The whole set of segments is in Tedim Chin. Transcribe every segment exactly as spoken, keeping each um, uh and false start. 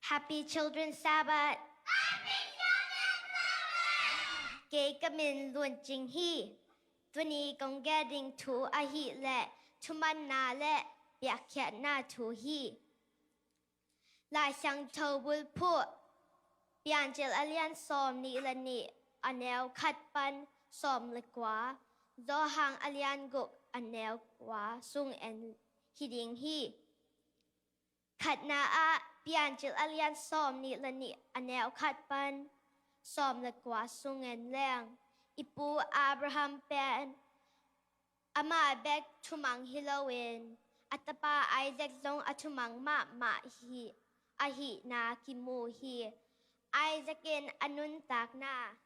Happy Children's Sabbath. Kei ka min Lun Cing hi. Tuni kong gen ding thu ahih leh thumanna le piakkhiatna thu hi. Lai Siangtho bulphuh, Piancil a lian sawm nih le nih, a neu khat pan sawm le kua, Johan a lian guk, a neu kua sung en hi ding hi. Khatna ah, Piancil a lian sawm nih le nih, a neu khat pan sawm le kua sung en leng, i pu Abraham pen amah bek thumang hi loin, a tapa Isaac zong a thumang mahmah hi, ahihna kimu hi. Isaac in a nuntakna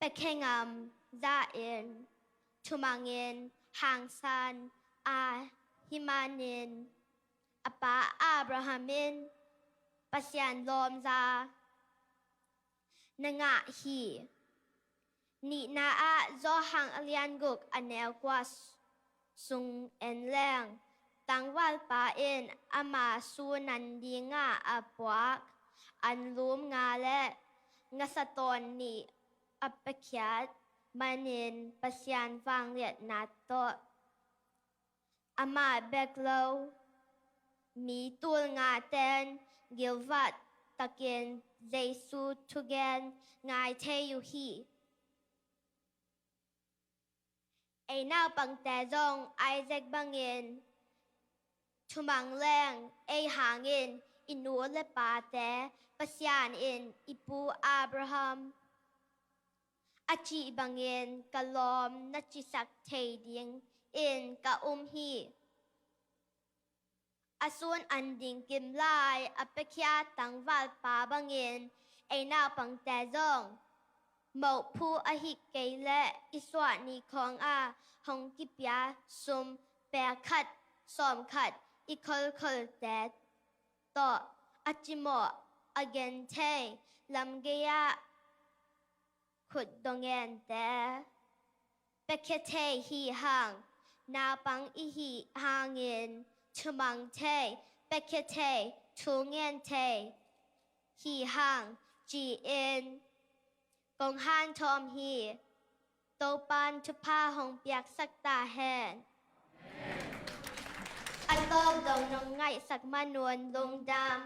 pekhengam zahin, thumangin hangsan ahih manin, a pa Abraham in Pasian lawmza na ngah hi. Nihna ah, Johan a lian guk, a neu kua sung en leng, tangvalpa in ama su nan dinga a puak anlum nga le ngasa tawn nih a piakhiat manin Pasian vangliatna tawh amah bek lo mi tul nga ten gilvah takin Jesu thugen ngai thei uh hi. Ei naupangte zong Isaac bangin thumang leng, ei hangin i nu le pate Pasian in i pu Abraham a cih bangin ka lawm na cisak thei dingin ka um hi. A sun an ding kim lai a piakhia tangvalpa bangin ei naupangte zong, moh phu ahih kei leh i suah ni khawng a hong kipia sum pek khat sawm khat i kholkholte tawh a cimawh a gen thei, lamgei ah khut dongente piakhia thei hi hang, naupang i hih hangin thumang thei, piakhia thei, thungen thei hi hang, ci-in kong hanthawm hi. Topan thupha hong piaksak ta hen. A tawp dong nong ngaihsak manun lungdam.